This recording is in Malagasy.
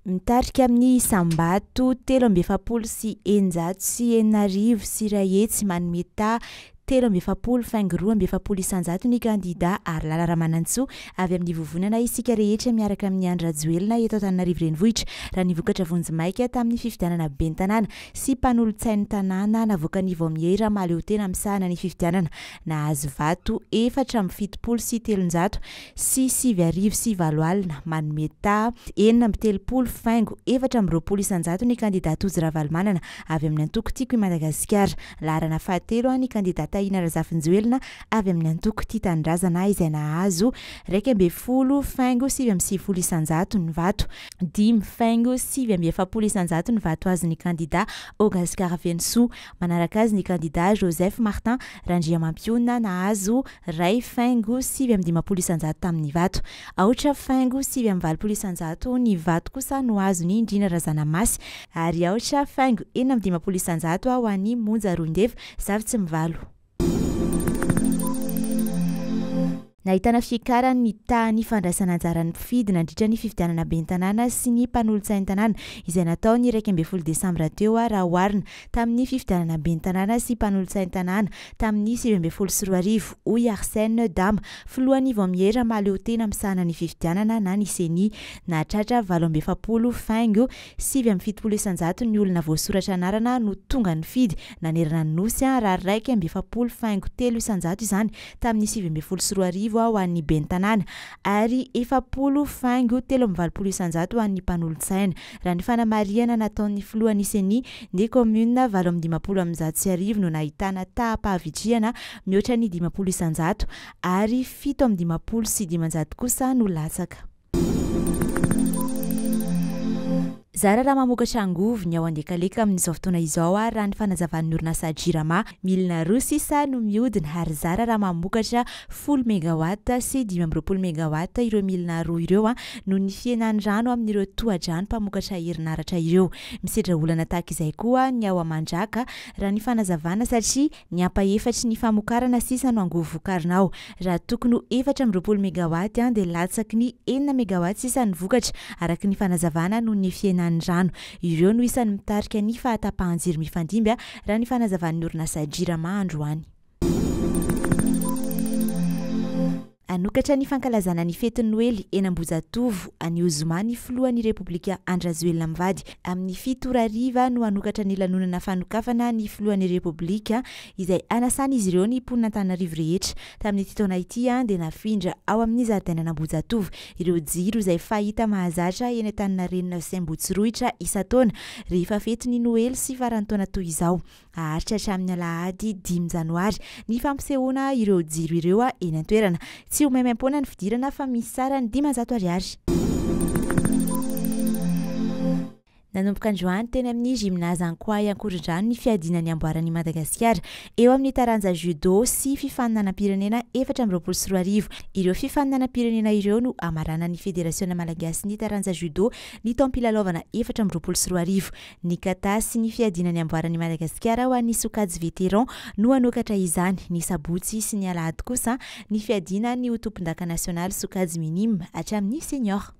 Mitarika amin'ny isam-bato 643,643 manome taha 43,42% ny kandidà Harilala Ramanantsoa avy amin'ny Vovonana Isika Rehetra miaraka amin'i Andry Rajoelina eto Antananarivo Renivohitra raha ny vokatra vonjimaika tamin'ny fifidianana ben'ny tanàna sy mpanolotsain'ny tanàna navoakan'ny Vaomiera mahaleotena misahana ny fifidianana. Nahazo vato 374,980 manome taha 36,24% ny kandidà Tojo Ravalomanana avy amin'ny antoko Tiako i Madagasikara. Laharana fahatelo ny kandidà Tahina Razafinjoelina avy amin'ny antoko Tia Tanindrazana izay nahazo 11,99% ny vato. 5,49% ny vato azon'ny kandidà Ogascar Fenosoa. Manaraka azy ny kandidà Joseph Martin Randriamampionona nahazo 1,59% tamin'ny vato. 8,89% ny vato kosa no azon'i Ndrina Razanamasy ary 8,56% ho an'i Monja Roindefo Zafitsimivalo. Nahitana fiakarany ny tahan'ny fandraisana anjaran'ny mpifidy nandritra ny fifidianana ben'ny tanàna sy ny mpanolotsain'ny tanàna izay natao ny 11 desambra teo raha oharina tamin'ny fifidianana ben'ny tanàna sy mpanolotsain'ny tanàna tamin'ny 2019, hoy Arsène Dama, filohan'ny vaomiera mahaleotena misahana ny fifidianana na ny Ceni. Nahatratra 48,79% ny olona voasoratra anarana no tonga nifidy nanerana ny Nosy raha 41,3% izany tamin'ny 2019 ho an'ny ben'ny tanàna ary 40,83% ho an'ny mpanolotsaina, raha ny fanamarihana nataon'ny filohan'ny Ceni. Ny kaominina 1158 no nahitana taham-pahavitrihana mihoatra ny 50% ary 557 kosa no latsaka. Zara raha mamokatra angovo ny ao Andekaleka amin'izao fotoana izao ary raha ny fanazavan'ny orinasa Jirama. Milina roa sisa no mihodina ary zara raha mamokatra 10 megawatt sy 25 megawatt ireo milina roa ireo noho ny fihenan'ny rano amin'ireo tohadrano mpamokatra herinaratra ireo. Misedra olana tahaka izay koa ny ao Mandraka raha ny fanazavana satria Ny ampahefatry ny famokarana sisa no angovo vokarina ao. Raha tokony ho 24 megawatt dia latsaky ny 6 megawatt sisa ny vokatra, araka ny fanazavana noho ny fihenan'ny rano. Ireo no isan'ny mitarika ny fahatapahan-jiro mifandimby, raha ny fanazavan'ny orinasa Jirama androany. Hanokatra ny fankalazana ny fetin'ny Noely eny Ambohijatovo anio zoma ny filohan'ny Repoblika Andry Rajoelina mivady. Amin'ny 7 ora hariva no hanokatra ny lanonana fanokafana ny filohan'ny Repoblika izay hanasan'izy ireo ny mponin'Antananarivo rehetra. Tamin'ity taona ity dia nafindra ao amin'ny zaridainan'Ambohijatovo ireo jiro izay fahita mahazatra eny Antaninarenina sy Ambohitsirohitra isan-taona rehefa fetin'ny Noely sy faran'ny taona toy izao. Haharitra hatramin'ny alahady 5 janoary ny fampisehoana ireo jiro ireo eny an-toerana. Tsy ho maimaimpoana ny fidirana fa misy sarany 500 ariary. Nanomboka androany teny amin'ny Gymnase Ankoay Ankorondrano ny fiadiana ny amboaran'i Madagasikara eo amin'ny taranja judo sy fifaninanam-pirenena 2024. Ireo fifaninanam-pirenena ireo no hamaranan'ny Federasiona malagasin'ny taranja judo ny taom-pilalaovana 2024. Ny kata sy ny fiadiana ny amboaran'i Madagasikara ho an'ny sokajy vétéran no hanokatra izany ny sabotsy sy ny alahady kosa ny fiadiana ny ho tompondaka nasionaly sokajy minime hatramin'ny senior.